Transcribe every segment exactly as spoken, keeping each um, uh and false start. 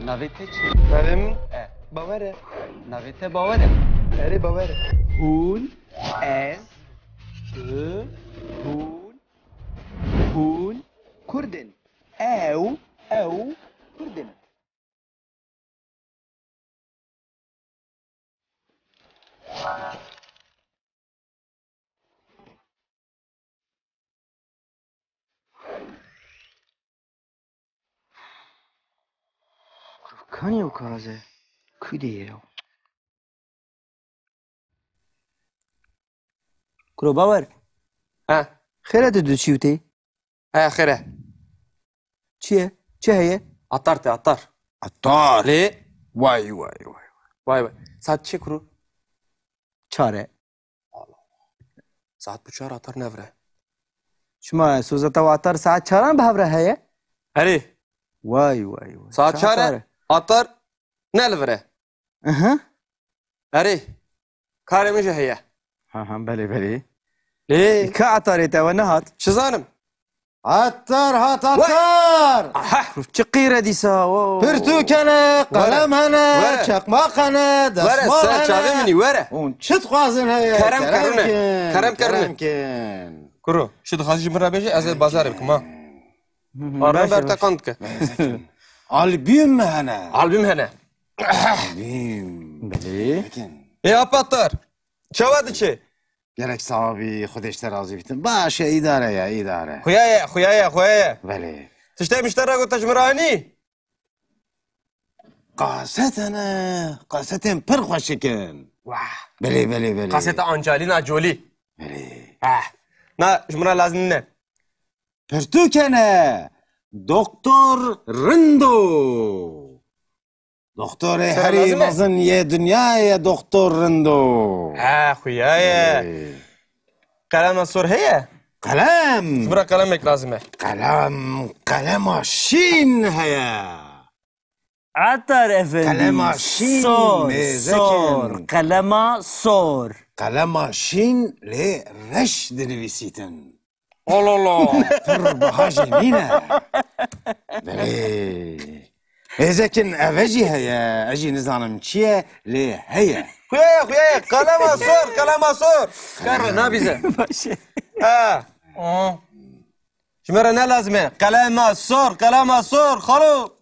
Navê te çi? Navê min? E. Bawer e. Navê te Bawer e? Erê, Bawer e. Hûn, ez, tu, hûn, hûn Kurd in. Ew, ew Kurd in. Kanî ew kaze? Ku dê ye ew? Kuro Bawer. Ha. Xêr e tu diçî û tê? He, xêr e. Çi ye? Çi heye? Atar te, atar. Atar? Lê? Vay, vay, vay. Vay, vay. Saet çi kuro? Çar e. Saet bi çar atar nevire. Çima, soza te atar saet çaran bi hev re heye? Erê. Vay, vay, vay. Saet çar e, atar ne li vir e. Aha. Erê. Karê min jî heye. Ha, ha, belê, belê. Lê. Ka atarê te we nehat? Çizanim. Atar hat, atar! Aha! Çi qîr e dîsa, wo. Pirtûk hene, qelem hene, çeqmaq hene, desmal hene. Were, ser çavê min î, were. Hûn çi dixwazin heye? Kerem kerine. Kerem kerine. Kerem kin. Kuro, çi dixwazî ji min re bêje, ez ê bazarê bikim, ha. Hı hı, arna ber te qand dike. Albüm hene. Albüm hene. Albüm. Belê. Ê Apatar, çawa diçe? Gerek sawa bî, Xwedê ji te razî bitin. Baş e, îdare ye, îdare. Xuya ye, xuya ye, xuya ye. Belê. Tiştê min ji te re got, te ji min re anî? Kaset hene, kasetên pir xweşik in. Wah. Belê, belê, belê. Kaseta Angelina Jolie. Belê. Ah. Na, ji min re lazim nîne. Pirtûk hene. Doktor Rindo. Doktorê herî mezin yê dinyayê ye, Doktor Rindo. Ha, xuya ye. Belê. Qelema sor heye? Qelem. Ji min re qelemek lazim e. Qelem, qelema şîn heye. Atar efendî. Qelema şîn, sor, mêzekin. Sor, qelema sor. Qelema şîn lê reş dinivîsîtin. Allah Allah. Pir biha jî nîne. Belê. Mêzekin eve jî heye, ez jî nizanim çi ye, lê heye. Xuya ye, xuya ye. Qelema sor, qelema sor. Kar re nabîze. Baş e. Ha. Aha. Ji me re ne lazim e? Qelema sor, qelema sor, xalo.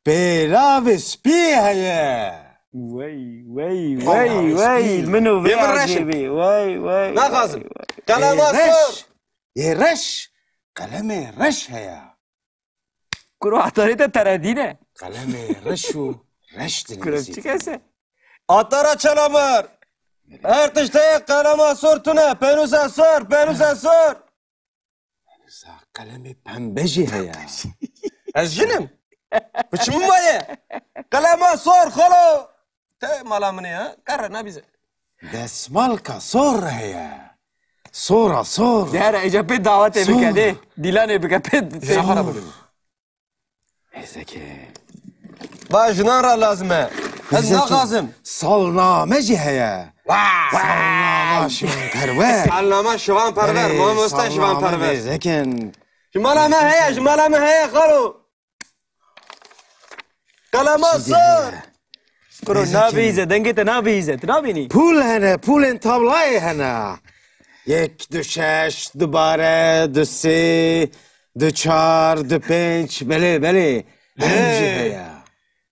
Pêlavê spî heye. Wey, wey, wey, wey. Min û vê acêbî. Wey, wey. Naxwazim. Qelema sor. Yê reş. Qelemê reş heye. Kuro atarê te teredî ne. Qelemê reş û reş dinivîsî. Kuro çi kese? Atara Çelamar. Her tiştê qelema sor tune. Pênûsa sor, pênûsa sor. Sa qelemê pembe jî heye. Ez jin im. Bi çi min maye? Qelema sor, xalo. Te mala min e, ha? Kar re nabîze. Desmalka sor heye. Sora sor. De here, êca pê dawetê bike, de. Dîlanê bike pê. Sor. Mêzeke. Va jinan re lazim e. Ez naxwazim. Salname jî heye. Vay! Salnama Şivan Perwer. Salnama Şivan Perwer, mamoste Şivan Perwer. Mêzekin. Ji mala me heye, ji mala me heye, xalo. Qelema sor. Kuro nabîze, dengê te nabîze, tu nabînî? Pûl hene, pûlên tavlayê hene. Yek, du şeş, du bare, du sê, du çar, du pênc, belê, belê. Ew jî heye.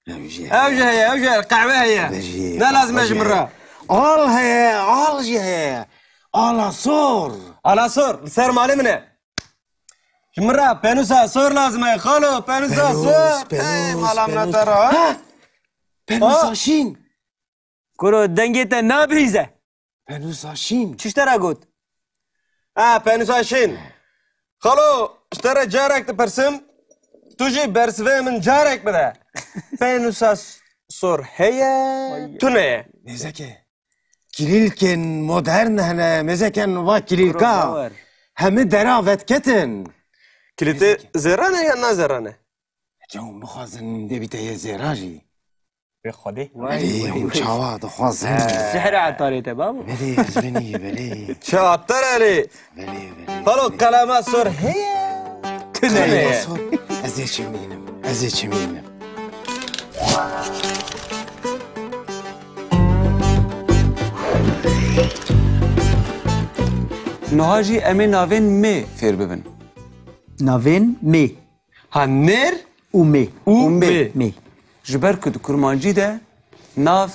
Ew jî heye. Ew jî heye, ew jî heye. Qehwe heye. Ne lazim e ji min re? Al heye, al jî heye. Ala sor. Ala sor, li ser malê min e. Ji min re pênûsa sor lazim e, xalo, pênûsa sor. Pênûs, pênûs, pênûs. Ey, mala min te re, ha? Ha! Pênûsa şîn. Kuro, dengê te nabihîze. Pênûsa şîn. Çi ji te re got? Ha, pênûsa şîn. Xalo, ji te re carek dipirsim, tu jî bersivê min carek bide. Pênûsa s-, sor heye, tune ye. Mêzeke. Kilîlkên modern hene, mêzeken va kilîlka. Kuro, bawer. Hemî dera vedketin. Kilîtê zêran e ya na zêran e? Heke hûn bixwazin, dê bîte yê zêra jî. Wê Xwedê. Vay, vay, vay. Belê, hûn çawa dixwazin? Sihr e etarê te, babo. Belê, ez binî, belê. Çi atar e lê? Belê, belê, belê. Xalo, qelema sor heye? Tune ye. Qelema sor. Ez ê çimînim, ez ê çimînim. Niha jî em ê navên mê fêr bibin. Navên mê. Ha, nêr û mê. Û mê. Mê. Ji ber ku di kurmancî de nav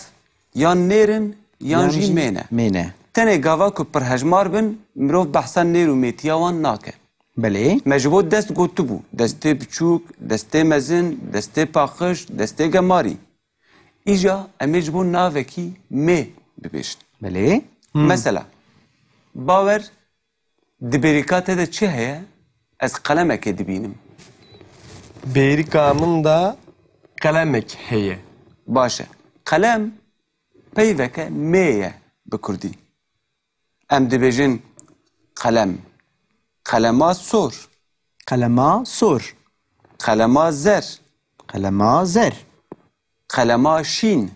yan nêr in, yan jî mê ne. Mê ne. Tenê gava ku pirhejmar bin, mirov behsa nêr û mêtiya wan nake. Belê. Me ji bo dest gotibû, destê biçûk, destê mezin, destê paqij, destê gemarî. Îja em ê ji bo navekî mê bibêjin. Belê. Hmm. Mesela, Bawer, di bêrîka te de çi heye? Ez qelemekê dibînim. Bêrîka min de qelemek heye. Baş e. Qelem peyveke mê ye bi kurdî. Em dibêjin qelem. Qelema sor. Qelema sor. Qelema zer. Qelema zer. Qelema şîn.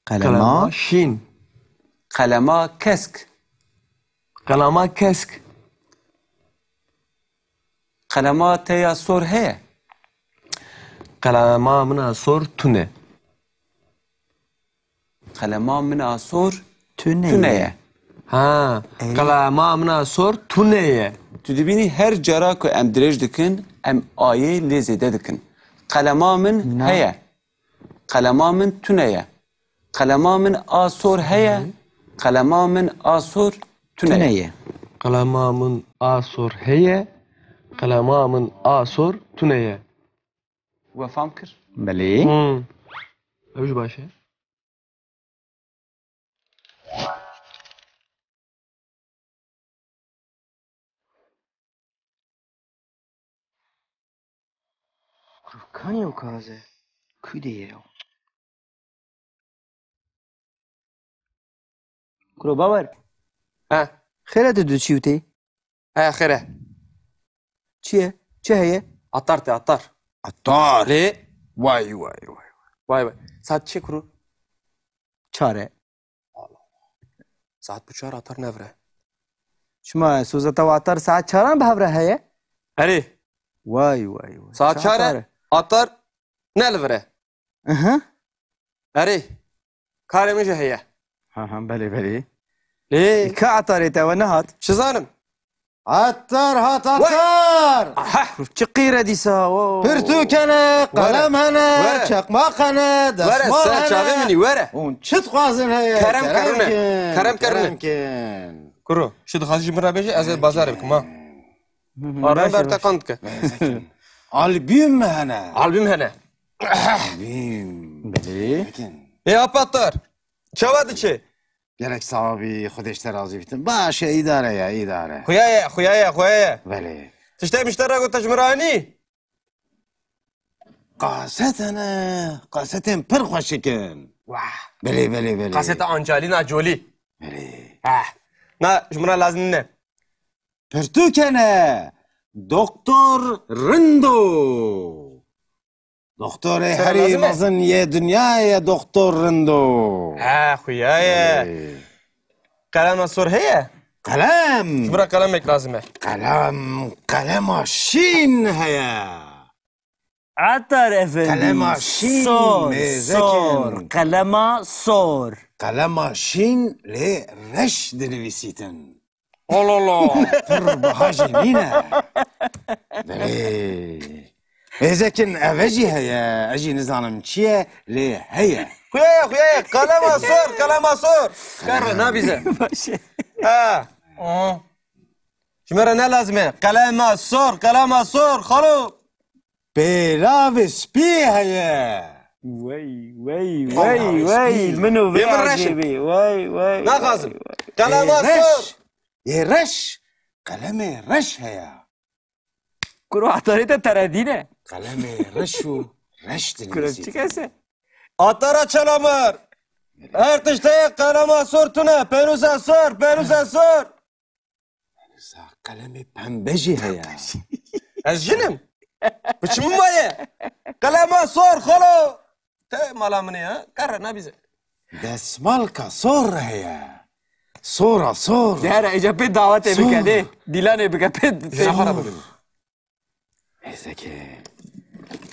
Qelema şîn. Qelema kesk. Qelema kesk. Qelema te ya sor heye? Qelema min a sor tune. Qelema min a sor tune ye. Ha, qelema min a sor tune ye. Tu dibînî her cara ku em dirêj dikin, em ayê lê zêde dikin. Qelema min heye. Qelema min tune ye. Qelema min a sor heye. Qelema min a sor tune ye. Qelema min a sor heye. Qelema min a sor tune ye. We fam kir? Belê. Hmm. Ew jî baş e. Kuro, kanî ew kaze? Kû de ye ew? Kuro Bawer. He. Xêr e, tu diçî û tê? He, xêr e. Çi ye? Çi heye? Atar te, atar. Atar? Lê? Vay, vay, vay. Vay, vay. Saet çi kuro? Çar e. Saet bi çar atar nevire. Çima, soza te atar saet çaran bi hev re heye? Erê. Vay, vay, vay. Saet çar e, atar ne li vir e. Aha. Erê. Karê min jî heye. Ha, ha, belê, belê. Lê. E, ka atarê te we nehat? Çi zanim? Atar hat, atar! Aha! Çi qîr e dîsa, wo. Pirtûk hene, qelem hene, çeqmaq hene, desmal hene. Were, ser çavê min î, were. Hûn çi dixwazin heye? Kerem kerine. Kerem kerine. Kerem kin. Kuro, çi dixwazî ji min re bêje, ez ê bazarê bikim, ha. Armen ber te qand dike. Albüm hene. Albüm hene. Albüm. Belê. Ê Apatar, çawa diçe? Gelek sawa bî, Xwedê ji te razî bitin. Baş e, îdare ye, îdare. Xuya ye, xuya ye, xuya ye. Belê. Tiştê min ji te re got, te ji min re anî? Kaset hene, kasetên pir xweşik in. Wah. Belê, belê, belê. Kaseta Angelina Jolie. Belê. Ah. Na, ji min re lazim nîne. Pirtûk hene. Doktor Rindo. Doktorê herî mezin yê dinyayê ye, Doktor Rindo. Ha, xuya ye. Ê. Qelema sor heye? Qelem. Ji min re qelemek lazim e. Qelem, qelema şîn heye. Atar efendî. Qelema şîn, sor, mêzekin. Sor, qelema sor. Qelema şîn lê reş dinivîsîtin. Allah Allah. Pir biha jî nîne. Belê. Êzekin eve jî heye. Ez jî nizanim çi ye, lê heye. Xuya ye, xuya ye. Qelema sor, qelema sor. Kerre nabîze. Baş e. Ha. Aha. Ji me re ne lazim e. Qelema sor, qelema sor, xalo. Pêlavê spî heye. Wey, wey, wey, wey. Min û vê acêbî. Wey, wey. Naxwazim. Qelema sor. Ê reş. Ê reş. Qelemê reş heye. Kuro, atarê te teredî ne. Qelemê reş û reş dinivîsî. Kuro, çi kes e? Atara Çelamar. Her tiştê qelema sor tune. Pênûsa sor, pênûsa sor. Sa qelemê pembe jî heye. Ez jin im. Bi çi min maye? Qelema sor, xalo. Te mala min e, ha? Kerre nabîze. Desmalka sor heye. Sora sor. Dêre, êca pê dawetê bike, dê. Dîlanê bike pê. Zehara bibin. Êzekê.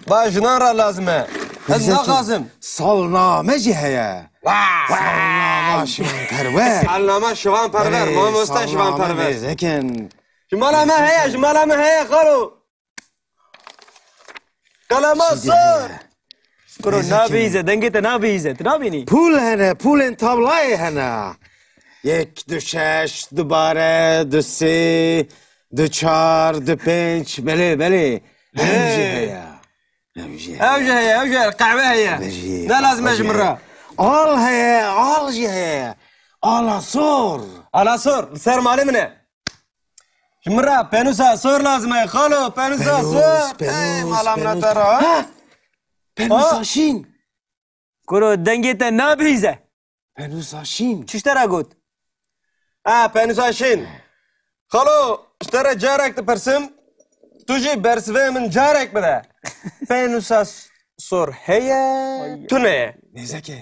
Ba jinan re lazim e. Ez naxwazim. Salname jî heye. Vay! Salname. Şivan Perwer. Salnama Şivan Perwer, Erê, mamoste Şivan salname Perwer. Zekin. Ji mala me heye, ji mala me heye, xalo. Qelema sor. Kuro nabihîze, dengê te nabihîze, tu nabînî? Pûl hene, pûlên tavlayê hene. Yek, du şeş, du bare, du sê, du çar, du pênc, belê, belê. Ev jî heye. Ev jî heye. Ev jî heye, ev jî heye. Qehwe heye. Ev jî Ne lazim e ji min re? Al heye, al jî heye. Ala sor. Ala sor, li ser malê min e. Ji min re pênûsa sor lazim e, xalo, pênûsa sor. Ey, mala min e te re, ha? Pênûsa şîn. Kuro dengê te nabihîze. Pênûsa şîn. Çi ji te re got? Ha, pênûsa şîn. Xalo, ji te re carek dipirsim, tu jî bersivê min carek bide. Pênûsa s- sor heye, tune ye. Nêzeke.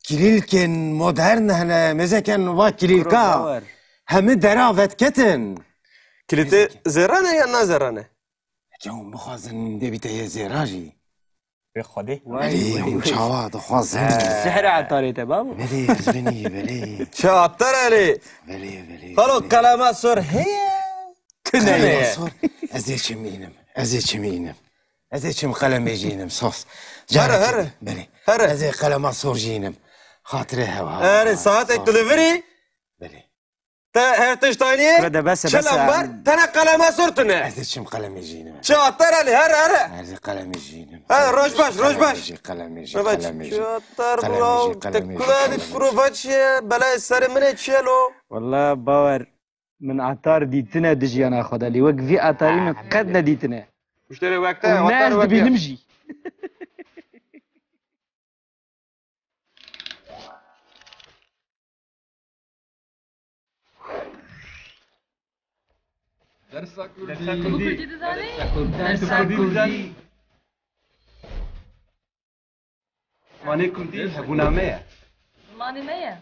Kilîlkên modern hene, mêzeken va kilîlka. Hemî dera vetketin. Kilîtê zêran e ya na zêran e? Heke hûn bixwazin dê bîte yê zêra jî. Wê Xwedê. Belê hûn çawa dixwazin. Sihra etarê te babo. Belê ez binî belê. Çi atar elê? Belê belê. Xalo qelema sor heye. Tune ye. Sor. Ez ê çim înim. Ez ê çim înim. Ez ê çim qelemê jî înim. Sos. Here, here. Belê. Here. Ez ê qelema sor jî înim. Xatirê hewa. Erê, saetek tu li vir î. Belê. Te her tişt anî ye. Kure de bes e, Çi bes e. lamber? Tene qelema sor tune. Ez ê çim qelemê jî înim. Çi atar elê? Here, here. Ez ê qelemê jî înim. Ha, roj baş, roj baş. Qelemê jî, qelemê jî, Roj baş. qelemê jî. Çi atar Qelemê bro? jî, Te qelemê jî, kula di qelemê kuro veç ye. Belayê serê min ê çi ye lo? Walla bawer min atar dîtine di jiyana xwe de lê wek vî atarî min qet nedîtine. Muşterê wekte, Û ne atar ez wekte. Dibînim jî. Dersa Kurdî dizanî? Dersa Kurdî. Zimanê Kurdî hebûna me ye. Zimanê me ye.